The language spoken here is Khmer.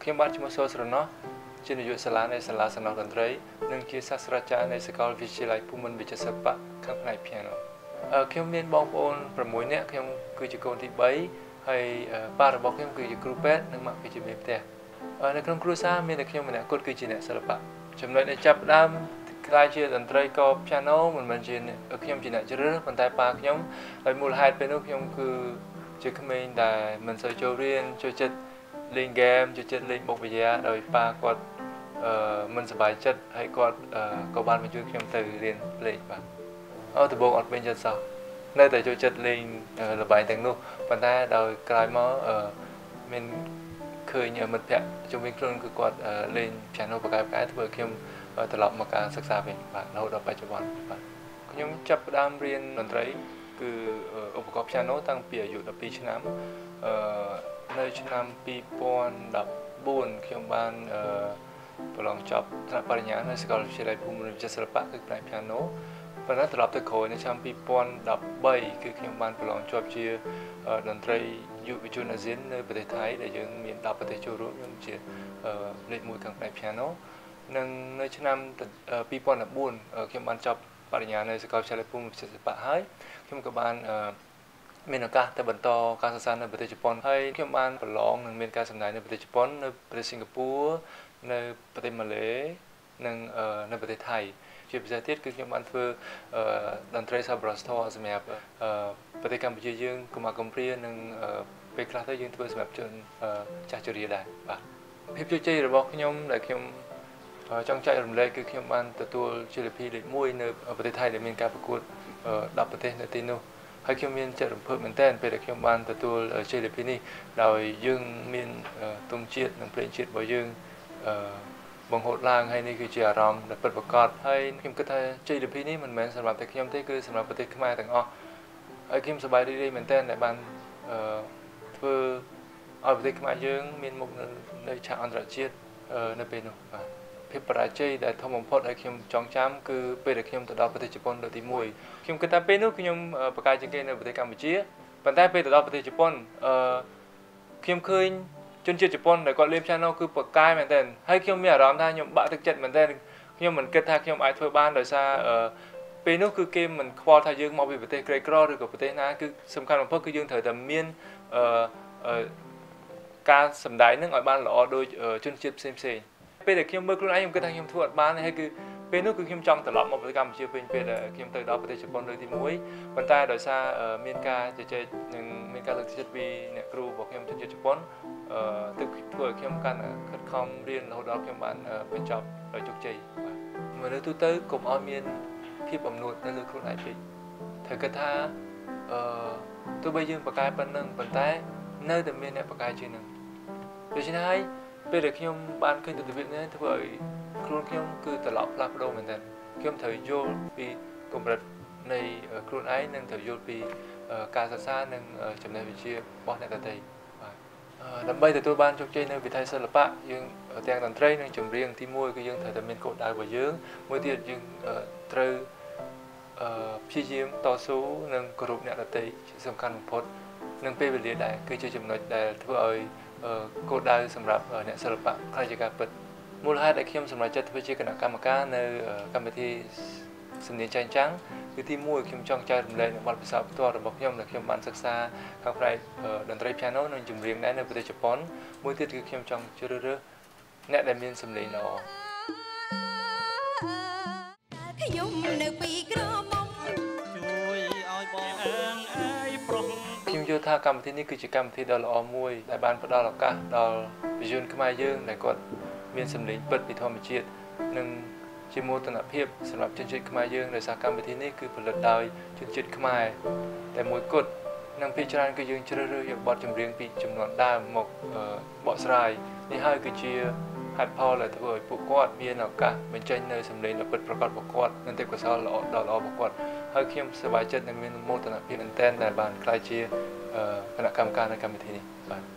ខ្ញុំបាទឈ្មោះសូស្រណោះជានាយកសាលានៃសាលាសំណង់តន្ត្រីនិងជាសាស្ត្រាចារ្យនៃសាកលវិទ្យាល័យភូមិន្ទវិចិត្រសិល្បៈខាងផ្នែក piano ខ្ញុំមានបងប្អូន6នាក់ខ្ញុំគឺជាកូនទី3ហើយប៉ារបស់ខ្ញុំគឺជាគ្រូពេទ្យនិងម៉ាក់គឺជាមេផ្ទះនៅក្នុងគ្រួសារមានតែខ្ញុំម្នាក់គត់គឺជាអ្នកសិល្បៈចំណុចដែលចាប់ផ្ដើមក្លាយជាតន្ត្រីករ piano មិនមែនជាខ្ញុំជាអ្នកជ្រើសរើសប៉ុន្តែប៉ាខ្ញុំដោយមូលហេតុពេលនោះខ្ញុំគឺជាក្មេងដែលមិនសូវចូលរៀនចូលចិត្តលេងហ្គេមចូលចិត្តលេងបុកវិទ្យាដោយប៉ាគាត់មិនសប្បាយចិត្តហើយគាត់ក៏បានបញ្ជូនខ្ញុំទៅរៀនលេងបាទដំបូងអត់ពេញចិត្តសោះនៅតែចូលចិត្តលេងល្បែងទាំងនោះប៉ុន្តែដោយក្រោយមកមានឃើញមិត្តភ័ក្តិជុំវិញខ្លួនគឺគាត់លេង piano បកកែធ្វើឲ្យខ្ញុំត្រឡប់មកការសិក្សាវិញបាទរហូតដល់បច្ចុប្បន្នបាទខ្ញុំចាប់ផ្ដើមរៀនតន្ត្រីគឺឧបករណ៍ piano តាំងពីអាយុ12ឆ្នាំនៅឆ្នាំ2014ខ្ញុំបានប្រឡងចប់ថ្នាក់បរិញ្ញានៅសាកលវិទ្យាល័យភូមិន្ទវិចិត្រសិល្បៈគឺផ្នែក piano ប៉ុន្តែត្រឡប់ទៅក្រោយនៅឆ្នាំ2013គឺខ្ញុំបានប្រឡងជាប់ជាតន្ត្រីយុវជនអាស៊ាននៅប្រទេសថៃដែលយើងមាន10ប្រទេសចូលរួមខ្ញុំជាលេខ1ខាងផ្នែក piano និងនៅឆ្នាំ2014ខ្ញុំបានចប់បរិញ្ញានៅសាកលវិទ្យាល័យភូមិន្ទវិចិត្រសិល្បៈហើយខ្ញុំក៏បានមានឱកាសទៅបន្តការសិក្សានៅប្រទេសជប៉ុនហើយខ្ញុំបានប្រឡងនិងមានការសម្ដែងនៅប្រទេសជប៉ុននៅប្រទេសសិង្ហបុរីនៅប្រទេសម៉ាឡេនិងនៅប្រទេសថៃជាពិសេសទៀតគឺខ្ញុំបានធ្វើតន្ត្រីសប្បុរសធម៌សម្រាប់ប្រទេសកម្ពុជាយើងកុមារកំព្រានិងពេលខ្លះទៅយើងធ្វើសម្រាប់ជនចាស់ជរាដែរបាទភាពជោគជ័យរបស់ខ្ញុំដែលខ្ញុំចង់ចែករំលែកគឺខ្ញុំបានទទួលជ័យលាភីលេខ1នៅប្រទេសថៃដែលមានការប្រកួត10ប្រទេសនៅទីនោះហើយខ្ញុំមានចិត្តរំភើបមែនទែនពេលដែលខ្ញុំបានទទួលជ័យលាភីនេះដោយយើងមានទង់ជាតិនិងភ្លេងជាតិរបស់យើងបង្ហូតឡើងហើយនេះគឺជាអារម្មណ៍ដែលពិតប្រាកដហើយខ្ញុំគិតថាជ័យលាភីនេះមិនមែនសម្រាប់តែខ្ញុំទេគឺសម្រាប់ប្រទេសខ្មែរទាំងអស់ហើយខ្ញុំសប្បាយរីករាយមែនទែនដែលបានធ្វើឲ្យប្រទេសខ្មែរយើងមានមុខនៅឆាកអន្តរជាតិនៅពេលនោះបាទភាពបរាជ័យដែលធំបំផុតដែលខ្ញុំចងចាំគឺពេលដែលខ្ញុំទៅដល់ប្រទេសជប៉ុនលើកទី1ខ្ញុំគិតថាពេលនោះខ្ញុំប្រកាសជាងគេនៅប្រទេសកម្ពុជាប៉ុន្តែពេលទៅដល់ប្រទេសជប៉ុនខ្ញុំឃើញជនជាតិជប៉ុនដែលគាត់លេង piano គឺប្រកាយមែនទែនហើយខ្ញុំមានអារម្មណ៍ថាខ្ញុំបាក់ទឹកចិត្តមែនទែនខ្ញុំមិនគិតថាខ្ញុំអាចធ្វើបានដោយសារពេលនោះគឺគេមិនខ្វល់ថាយើងមកពីប្រទេសក្រីក្រឬក៏ប្រទេសណាគឺសំខាន់បំផុតគឺយើងត្រូវតែមានការសម្ដែងនឹងឲ្យបានល្អដូចជនជាតិផ្សេងផ្សេងពេលដែលខ្ញុំមើលខ្លួនឯងខ្ញុំគិតថាខ្ញុំធ្វើអត់បានហើយគឺពេលនោះគឺខ្ញុំចង់ត្រឡប់មកប្រទេសកម្ពុជាវិញពេលដែលខ្ញុំទៅដល់ប្រទេសជប៉ុនលើកទី1ប៉ុន្តែដោយសារមានការជជែកនិងមានការលើកទឹកចិត្តពីអ្នកគ្រូរបស់ខ្ញុំជនជាតិជប៉ុនទើបធ្វើឲ្យខ្ញុំកាន់ខិតខំរៀនរហូតដល់ខ្ញុំបានបញ្ចប់ដោយជោគជ័យបាទមនុស្សទូទៅកុំឲ្យមានភាពអំនួតនៅលើខ្លួនឯងពេកត្រូវគិតថាទោះបីយើងប្រកែប៉ុណ្ណឹងប៉ុន្តែនៅតែមានអ្នកប្រកែជាងនឹងដូច្នេះហើយពេលដែលខ្ញុំបានឃើញទិដ្ឋភាពនេះធ្វើឲ្យខ្លួនខ្ញុំគឺត្រឡប់ផ្លាស់ប្ដូរមែនទែនខ្ញុំត្រូវយល់ពីកម្រិតនៃខ្លួនឯងនិងត្រូវយល់ពីការសិក្សានិងចំណេះវិជ្ជារបស់អ្នកដទៃបាទដើម្បីទទួលបានជោគជ័យនៅវិថីសិល្បៈយើងទាំងតន្ត្រីនិងចម្រៀងទី1គឺយើងត្រូវតែមានគោលដៅរបស់យើងមួយទៀតយើងត្រូវព្យាយាមតស៊ូនិងគោរពអ្នកដទៃជាសំខាន់បំផុតនិងពេលវេលាដែរគឺជាចំណុចដែលធ្វើឲ្យគោលដៅសម្រាប់អ្នកសិល្បៈក្លាយជាការពិតមូលហេតុដែលខ្ញុំសម្រេចចិត្តធ្វើជាគណៈកម្មការនៅកម្មវិធីសំនៀងចែងចាំងគឺទី1ខ្ញុំចង់ចែករំលែកនូវបទពិសោធន៍ផ្ទាល់របស់ខ្ញុំដែលខ្ញុំបានសិក្សាខាងផ្នែកតន្ត្រី piano និងចម្រៀងដែរនៅប្រទេសជប៉ុនមួយទៀតគឺខ្ញុំចង់ជ្រើសរើសអ្នកដែលមានសម្លេងល្អខ្ញុំនៅពីក្រមុំជួយឲ្យបងអើងអើយប្រុសខ្ញុំយល់ថាកម្មវិធីនេះគឺជាកម្មវិធីដ៏ល្អមួយដែលបានផ្ដល់ឱកាសដល់យុវជនខ្មែរយើងដែលគាត់មានសម្លេងពិតពីធម្មជាតិនិងជាមោទនភាពសម្រាប់ជនជាតិខ្មែរយើងដោយសារកម្មវិធីនេះគឺផលិតដោយជនជាតិខ្មែរតែមួយគត់និងភាគច្រើនគឺយើងជ្រើសរើសយកបទចម្រៀងពីចំនួនដើមមកបកស្រាយនេះហើយគឺជាហេតុផលដែលធ្វើឲ្យពួកគាត់មានឱកាសបញ្ចេញនៅសម្លេងដ៏ពិតប្រាកដរបស់គាត់និងទេពកោសល្យល្អដ៏ល្អរបស់គាត់ហើយខ្ញុំសប្បាយចិត្តនឹងមានមោទនភាពមែនទែនដែលបានក្លាយជាគណៈកម្មការនៅកម្មវិធីនេះបាទ។